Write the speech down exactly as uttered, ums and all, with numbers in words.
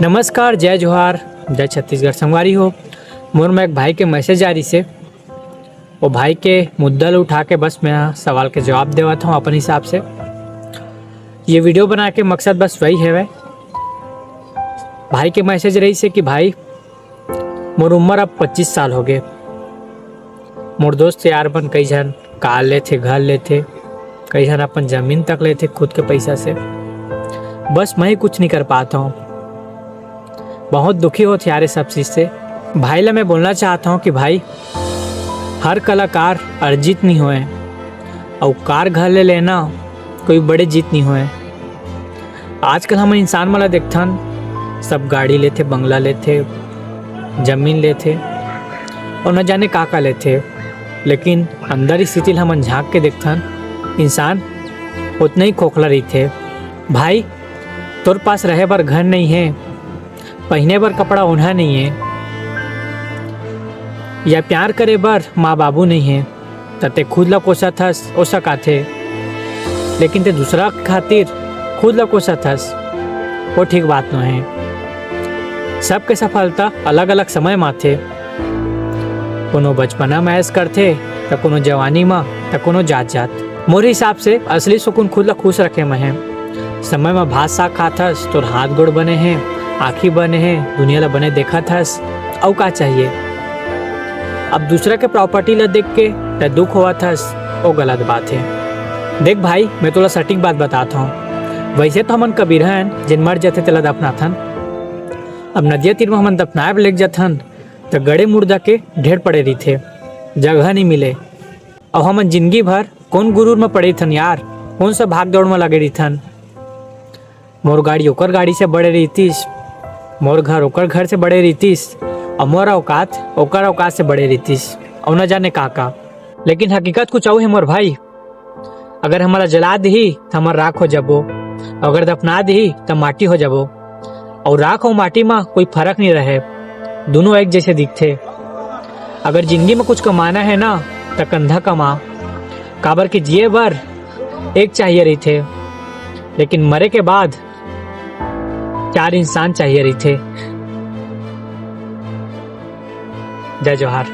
नमस्कार, जय जोहार, जय छत्तीसगढ़। संगवारी हो, मोर में एक भाई के मैसेज आ रही से, वो भाई के मुद्दा ल उठा के बस मैं सवाल के जवाब देवत हूँ अपन हिसाब से। ये वीडियो बना के मकसद बस वही है। भाई के मैसेज रही से कि भाई, मोर उम्र अब पच्चीस साल हो गए। मोर दोस्त यार मन कई झन कार लेथे, घर लेथे, कई झन अपन जमीन तक लेथे खुद के पैसा से। बस मैं ही कुछ नहीं कर पाता हूँ। बहुत दुखी होत यार ये सब चीज से। भाई ला मैं बोलना चाहता हूँ कि भाई, हर कलाकार अर्जित नहीं होए, और कार घर ले लेना कोई बड़े जीत नहीं होए। आजकल हमन इंसान मन ला देखथन, सब गाड़ी लेथे, बंगला लेथे, जमीन लेथे, और न जाने का का लेथे, लेकिन अंदर स्थिति ला हमन झांक के देखथन, इंसान उतना ही खोखला रहिथे। भाई, तोर पास रहे बर घर नहीं है, पहने बर कपड़ा ओढ़ा नहीं है, या प्यार करे बर माँ बाबू नहीं है, त ते खुद ला कोसत हस, ओ सकाथे, लेकिन ते दूसरा के खातिर खुद ला कोसत हस, वो ठीक बात नो है। सबके सफलता अलग-अलग समय म आथे। कोनो बचपना म ऐश करथे, त कोनो जवानी म, त कोनो जात-जात। मोर हिसाब से असली सुकून खुद ला खुश रखे म है। समय म भात साग खात हस, तोर हाथ गोड़ बने हे, आँखी बने हे, दुनिया ला बने देखत हस, अउ का चाहिए? अब दूसरा के प्रॉपर्टी ला देख के तै दुख होवत हस, ओ गलत बात हे। देख भाई, मैं तोला सटीक बात बतात हौं। वैसे तो हमन कबीर हन, जेन मर जाथे तेला दफनाथन। अब नदिया तीर म हमन दफनाए बर लेग जाथन, त गड़े मुर्दा के ढेर पड़े रहिथे, जगह नइ मिले। अउ हमन जिंदगी भर कोन गुरूर म पड़े रहिथन यार, कोन सा भाग दौड़ म लगे रहिथन। मोर गाड़ी ओकर गाड़ी से बड़े रहितिस, मोर घर ओकर घर से बड़े रहितिस, अउ मोर औकात ओकर औकात से बड़े रहितिस, अउ न जाने का का। लेकिन हकीकत कुछ अउ हे मोर भाई, अगर हमला जला दिही त हमर राख हो जाबो, अगर दफना दिही त माटी हो जाबो। अउ राख अउ माटी म कोई फरक नइ रहे, दुनों एक जैसे दिखथे। अगर जिंदगी म कुछ कमाना हे ना, त कंधा कमा, काबर कि जिए बर एक चाहिए रहिथे, लेकिन मरे के बाद चार इंसान चाहिए रहिथे। जय जोहार।